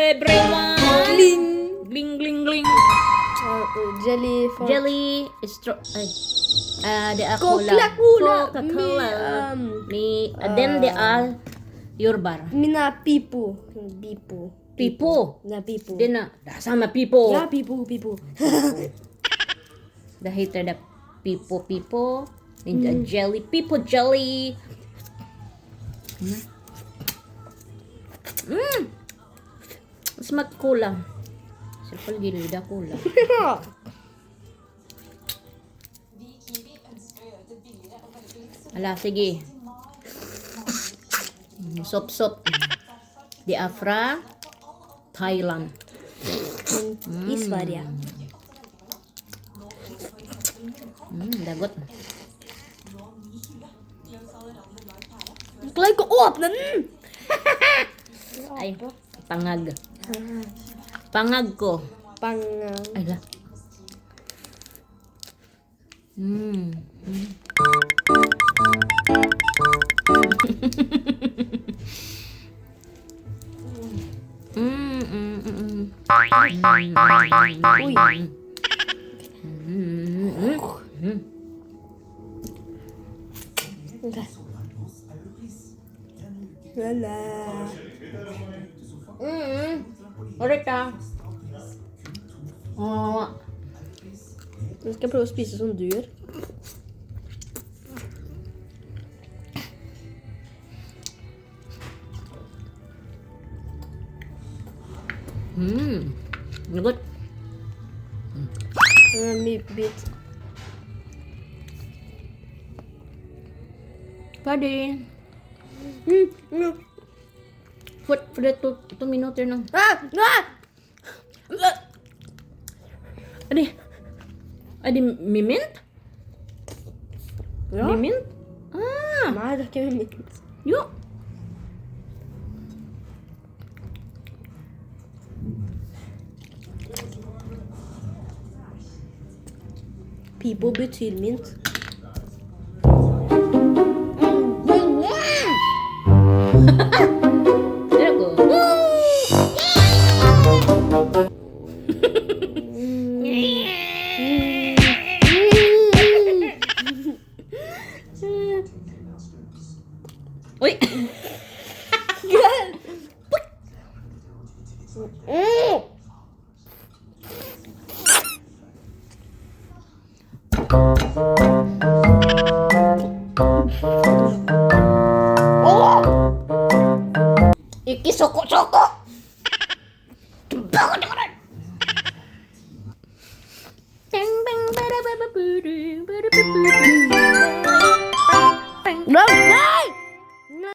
everyone. Gling! Gling, gling, gling. Jelly for Jelly, straw, ay, det er cola. Coca-Cola. Coca-Cola. Med, Med, den det er jordbær. Mina pipo. Pipo. Pipo. Na pipo. Den er, det er samme pipo. Ja, pipo, pipo. Det heter det pipo pipo. Det er jelly, pipo jelly. Smak cola. Selvfølgelig det er cola. Ala, sige. Sop sop. Det er fra Thailand. I Sverige. Det er godt. Jeg klarer ikke å åpne den! Ay, pangag. Pangag ko. Bang. Ay, la. Oi. Ok. La-la. Ulit ah. Oh, Nå skal jeg prøve å spise som du gjør. Good. Mye bit. Pwede. For det 2 minutter na. Ah! Ah! Adi. Adi, may mint? Ja. May mint? Ah, Nei, det er ikke mint. Jo. Pipo betyr mint. Pero ko. Uy! Iki soko-soko! Bang, bang, ba, da, ba, ba, bu, du, ba, da, ba, bu, du.